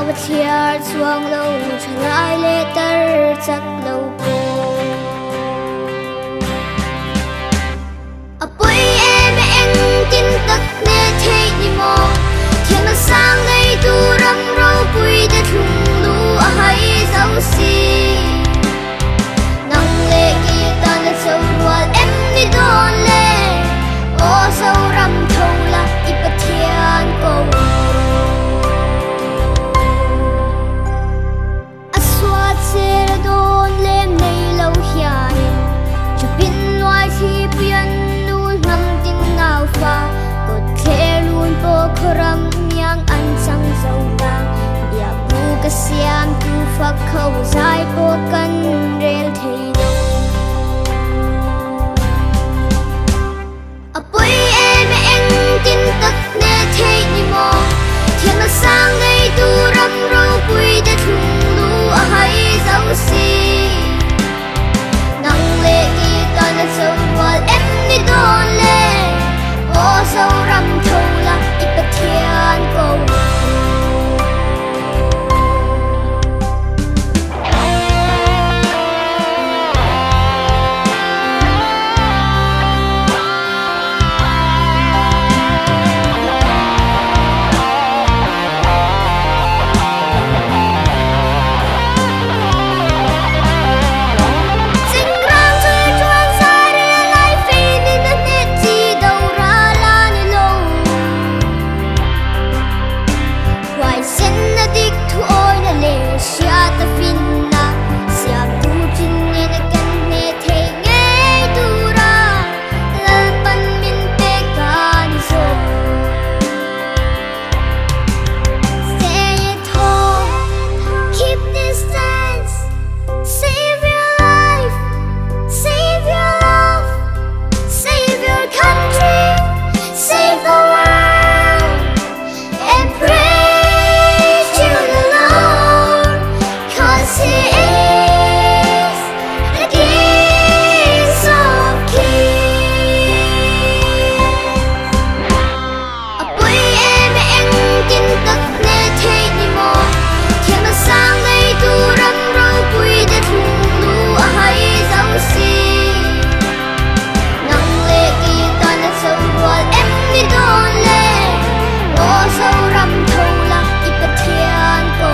A thliar chuang lo thalai leh tar chak lo pawh. A pui em engtin tak ne thei ni maw thiam a sang nei tu ram ropui te thlung lu a hai zo si. Nang leh ki tan a cho rual em ni dawn le aw Zoram tho la i Pathian ko. A suat zel a dawn lem nei lo hianin chupin nuai thli puian nu hnam tin nau fa kawt thler lun pawh khawram miang an chang zo ta biak bu ka siam tu fak ho zai pawh kan rel thei lo. A pui em engtin tak ne thei ni maw thiam a sang nei tu ram ropui te thlung lu a hai zo si. Nang leh ki tan a cho rual em ni dawn le aw Zoram tho la i Pathian ko. Chingrang chui chuan zai rel lai feinin a hnet chi do ra la ni lo. Huai sen na dik thu awi na leh hriat a fin na siam tu chin nge na kan hne thei ngei tura Lalpan min pek ka ni zawk. Stay at home, keep distance, save your life, save your love, save your country, save the world, and praise to the Lord, 'cause He is the King of Kings. A pui em engtin tak ne thei ni maw thiam a sang nei tu ram ropui te thlung lu a hai zo si. Nang leh ki tan a cho rual em ni dawn le aw Zoram tho la i Pathian ko.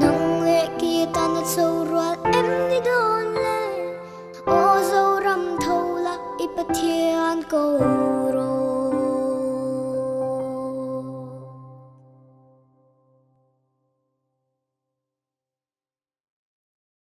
Nang leh ki tan a cho rual em ni dawn le aw Zoram tho la i Pathian ko.